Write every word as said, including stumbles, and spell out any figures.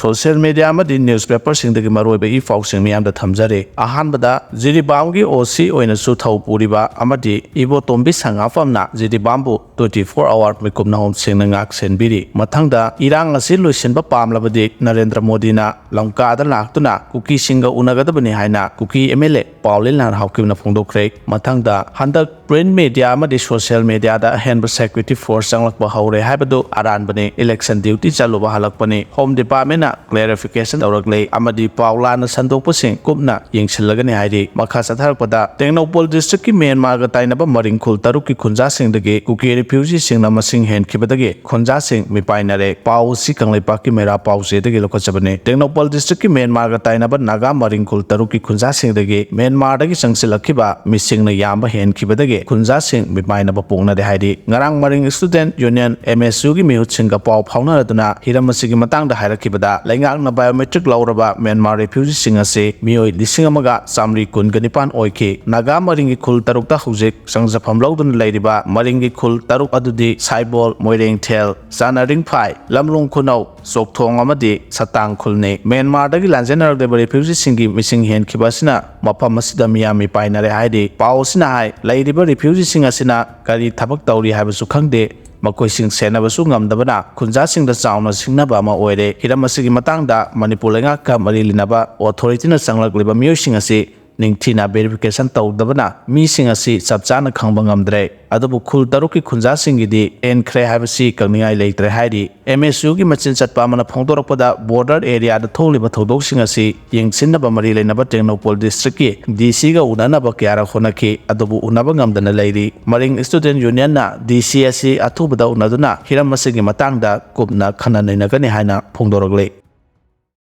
Social media ꯑꯃꯗꯤ ꯅ꯭ꯌꯨꯁꯄꯦꯄꯔꯁꯤꯡꯗꯒꯤ ꯃꯔꯨꯑꯣꯏꯕ E ꯄꯥꯎꯁꯤꯡ ꯃꯤꯌꯥꯝꯗ ꯊꯝꯖꯔꯤ꯫ ꯑꯍꯥꯟꯕꯗ, ꯖꯤꯔꯤꯕꯥꯝꯒꯤ ꯑꯣ ꯁꯤ ꯑꯣꯏꯅꯁꯨ ꯊꯧ ꯄꯨꯔꯤꯕ ꯑꯃꯗꯤ ꯏꯕꯣꯇꯣꯝꯕꯤ ꯁꯪꯉꯥꯐꯝꯅ ꯖꯤꯔꯤꯕꯥꯝꯕꯨ twenty four hour ꯃꯤꯀꯨꯞ ꯅꯍꯣꯝꯁꯤꯡꯅ ꯉꯥꯛ ꯁꯦꯟꯕꯤꯔꯤ꯫ ꯃꯊꯪꯗ, ꯏꯔꯥꯡ ꯑꯁꯤ ꯂꯣꯏꯁꯤꯟꯕ ꯄꯥꯝꯂꯕꯗꯤ ꯅꯔꯦꯟꯗ꯭ꯔ ꯃꯣꯗꯤꯅ ꯂꯪꯀꯥꯗ ꯂꯥꯛꯇꯨꯅ ꯀꯨꯀꯤꯁꯤꯡꯒ ꯎꯅꯒꯗꯕꯅꯤ ꯍꯥꯏꯅ ꯀꯨꯀꯤ ꯑꯦꯝ ꯑꯦꯜ ꯑꯦ ꯄꯥꯎ ꯂꯤꯟ ꯂꯥꯟꯍꯥꯎꯀꯤꯞꯅ ꯐꯣꯡꯗꯣꯛꯈ꯭ꯔꯦ꯫ ꯃꯊꯪꯗ, ꯍꯟꯗꯛ ꯄ꯭ꯔꯤꯟꯠ ꯃꯤꯗꯤꯌꯥ ꯑꯃꯗꯤ ꯁꯣꯁꯤꯌꯦꯜ ꯃꯤꯗꯤꯌꯥꯗ ꯑꯍꯦꯟꯕ ꯁꯦꯀ꯭ꯌꯨꯔꯤꯇꯤ ꯐꯣꯔꯁ ꯆꯪꯂꯛꯄ ꯍꯧꯔꯦ ꯍꯥꯏꯕꯗꯨ ꯑꯔꯥꯟꯕꯅꯤ, ꯏꯂꯦꯛꯁꯟ ꯗ꯭ꯌꯨꯇꯤ ꯆꯠꯂꯨꯕ ꯍꯜꯂꯛꯄꯅꯤ꯫ ꯍꯣꯝ ꯗꯤꯄꯥꯔꯠꯃꯦꯟꯅ ꯀ꯭ꯂꯦꯔꯤꯐꯤꯀꯦꯁꯟ ꯇꯧꯔꯛꯂꯦ ꯑꯃꯗꯤ ꯄꯥꯎ ꯂꯥꯟꯅ ꯁꯟꯗꯣꯛꯄꯁꯤꯡ ꯀꯨꯞꯅ ꯌꯦꯡꯁꯤꯜꯂꯒꯅꯤ ꯍꯥꯏꯔꯤ꯫ ꯃꯈꯥ ꯆꯠꯊꯔꯛꯄꯗ, ꯇꯦꯡꯅꯧꯄꯜ ꯗꯤꯁꯇ꯭ꯔꯤꯛꯀꯤ ꯃ꯭ꯌꯥꯟꯃꯥꯔꯒ ꯇꯥꯏꯅꯕ ꯃꯔꯤꯡ ꯈꯨꯜ ꯇꯔꯨꯛꯀꯤ ꯈꯨꯟꯖꯥꯁꯤꯡꯗꯒꯤ ꯀꯨꯀꯤ ꯔꯤꯐ꯭ꯌꯨꯖꯤꯁꯤꯡꯅ ꯃꯁꯤꯡ ꯍꯦꯟꯈꯤꯕꯗꯒꯤ ꯈꯨꯟꯖꯥꯁꯤꯡ ꯃꯤꯄꯥꯏꯅꯔꯦ꯫ ꯄꯥꯎ ꯑꯁꯤ ꯀꯪꯂꯩꯄꯥꯛꯀꯤ ꯃꯩꯔꯥ ꯄꯥꯎꯆꯦꯗꯒꯤ ꯂꯧꯈꯠꯆꯕꯅꯤ꯫ ꯇꯦꯡꯅꯧꯄꯜ ꯗꯤꯁꯇ꯭ꯔꯤꯛꯀꯤ ꯃ꯭ꯌꯥꯟꯃꯥꯔꯒ ꯇꯥꯏꯅꯕ ꯅꯥꯒꯥ ꯃꯔꯤꯡ ꯈꯨꯜ ꯇꯔꯨꯛꯀꯤ ꯈꯨꯟꯖꯥꯁꯤꯡꯗꯒꯤ ꯃ꯭ꯌꯥꯟꯃꯥꯔꯗꯒꯤ ꯆꯪꯁꯤꯜꯂꯛꯈꯤꯕ ꯃꯤꯁꯤꯡꯅ ꯌꯥꯝꯕ ꯍꯦꯟꯈꯤꯕꯗꯒꯤ ꯈꯨꯟꯖꯥꯁꯤꯡ ꯃꯤꯄꯥꯏꯅꯕ ꯄꯣꯛꯅꯔꯦ ꯍꯥꯏꯔꯤ꯫ ꯉꯔꯥꯡ ꯃꯔꯤꯡ ꯁ꯭ꯇꯨꯗꯦꯟꯠ ꯌꯨꯅꯤꯌꯟ, ꯑꯦꯝ ꯑꯦꯁ ꯌꯨꯒꯤ ꯃꯤꯍꯨꯠꯁꯤꯡꯒ ꯄꯥꯎ ꯐꯥꯎꯅꯔꯗꯨꯅ ꯍꯤꯔꯝ ꯑꯁꯤꯒꯤ ꯃꯇꯥꯡꯗ ꯍꯥꯏꯔꯛꯈꯤꯕꯗ, ꯂꯩꯉꯥꯛꯅ ꯕꯥꯏꯑꯣꯃꯦꯇ꯭ꯔꯤꯛ ꯂꯧꯔꯕ ꯃ꯭ꯌꯥꯟꯃꯥꯔ ꯔꯤꯐ꯭ꯌꯨꯖꯤꯁꯤꯡ ꯑꯁꯤ ꯃꯤꯑꯣꯏ ꯂꯤꯁꯤꯡ ꯑꯃꯒ ꯆꯥꯃꯔꯤ ꯀꯨꯟꯒ ꯅꯤꯄꯥꯟ ꯑꯣꯏꯈꯤ꯫ ꯅꯥꯒꯥ ꯃꯔꯤꯡꯒꯤ ꯈꯨꯜ ꯇꯔꯨꯛꯇ ꯍꯧꯖꯤꯛ ꯆꯪꯖꯐꯝ ꯂꯧꯗꯨꯅ ꯂꯩꯔꯤꯕ ꯃꯔꯤꯡꯒꯤ ꯈꯨꯜ ꯇꯔꯨꯛ ꯑꯗꯨꯗꯤ ꯁꯥꯏꯕꯣꯜ, ꯃꯣꯏꯔꯦꯡꯊꯦꯜ, ꯆꯥꯅꯔꯤꯡꯐꯥꯏ, ꯂꯝꯂꯣꯡ ꯈꯨꯅꯧ, ꯆꯣꯛꯊꯣꯡ ꯑꯃꯗꯤ ꯁꯇꯥꯡ ꯈꯨꯜꯅꯤ꯫ ꯃ꯭ꯌꯥꯟꯃꯥꯔꯗꯒꯤ ꯂꯥꯟꯖꯦꯟꯅꯔꯛꯂꯤꯕ ꯔꯤꯐ꯭ꯌꯨꯖꯤꯁꯤꯡꯒꯤ ꯃꯤꯁꯤꯡ ꯍꯦꯟꯈꯤꯕ ꯑꯁꯤꯅ ꯃꯐꯝ ꯑꯁꯤꯗ ꯃꯤꯌꯥꯝ ꯃꯤꯄꯥꯏꯅꯔꯦ ꯍꯥꯏꯔꯤ꯫ ꯄꯥꯎ ꯑꯁꯤꯅ ꯍꯥꯏ, ꯂꯩꯔꯤꯕ ꯔꯤꯐ꯭ꯌꯨꯖꯤꯁꯤꯡ ꯑꯁꯤꯅ ꯀꯔꯤ ꯊꯕꯛ ꯇꯧꯔꯤ ꯍꯥꯏꯕꯁꯨ ꯈꯪꯗꯦ꯫ ꯃꯈꯣꯏꯁꯤꯡ ꯁꯦꯟꯅꯕꯁꯨ ꯉꯝꯗꯕꯅ ꯈꯨꯟꯖꯥꯁꯤꯡꯗ ꯆꯥꯎꯅ ꯁꯤꯡꯅꯕ ꯑꯃ ꯑꯣꯏꯔꯦ꯫ ꯍꯤꯔꯝ ꯑꯁꯤꯒꯤ ꯃꯇꯥꯡꯗ ꯃꯅꯤꯄꯨꯔ ꯂꯩꯉꯥꯛꯀ ꯃꯔꯤ ꯂꯩꯅꯕ ꯑꯣꯊꯣꯔꯤꯇꯤꯅ ꯆꯪꯂꯛꯂꯤꯕ ꯃꯤꯑꯣꯏꯁꯤꯡ ꯑꯁꯤ ꯅꯤꯡꯊꯤꯅ ꯚꯦꯔꯤꯐꯤꯀꯦꯁꯟ ꯇꯧꯗꯕꯅ ꯃꯤꯁꯤꯡ ꯑꯁꯤ ꯆꯞ ꯆꯥꯅ ꯈꯪꯕ ꯉꯝꯗ꯭ꯔꯦ꯫ ꯑꯗꯨꯕꯨ ꯈꯨꯜ ꯇꯔꯨꯛꯀꯤ ꯈꯨꯟꯖꯥꯁꯤꯡꯒꯤꯗꯤ ꯍꯦꯟꯈ꯭ꯔꯦ ꯍꯥꯏꯕꯁꯤ ꯀꯛꯅꯤꯡꯉꯥꯏ ꯂꯩꯇ꯭ꯔꯦ ꯍꯥꯏꯔꯤ꯫ ꯑꯦꯝ ꯑꯦꯁ ꯌꯨꯒꯤ ꯃꯆꯤꯟ ꯆꯠꯄ ꯑꯃꯅ ꯐꯣꯡꯗꯣꯔꯛꯄꯗ, ꯕꯣꯔꯗꯔ ꯑꯦꯔꯤꯌꯥꯗ ꯊꯣꯛꯂꯤꯕ ꯊꯧꯗꯣꯛꯁꯤꯡ ꯑꯁꯤ ꯌꯦꯡꯁꯤꯟꯅꯕ ꯃꯔꯤ ꯂꯩꯅꯕ ꯇꯦꯡꯅꯧꯄꯜ ꯗꯤꯁꯇ꯭ꯔꯤꯛꯀꯤ ꯗꯤ ꯁꯤꯒ ꯎꯅꯅꯕ ꯀꯌꯥꯔꯛ ꯍꯣꯠꯅꯈꯤ, ꯑꯗꯨꯕꯨ ꯎꯅꯕ ꯉꯝꯗꯅ ꯂꯩꯔꯤ꯫ ꯃꯔꯤꯡ ꯁ꯭ꯇꯨꯗꯦꯟꯠ ꯌꯨꯅꯤꯌꯟꯅ ꯗꯤ ꯁꯤ ꯑꯁꯤ ꯑꯊꯨꯕꯗ ꯎꯅꯗꯨꯅ ꯍꯤꯔꯝ ꯑꯁꯤꯒꯤ ꯃꯇꯥꯡꯗ ꯀꯨꯞꯅ ꯈꯟꯅ ꯅꯩꯅꯒꯅꯤ ꯍꯥꯏꯅ ꯐꯣꯡꯗꯣꯔꯛꯂꯤ꯫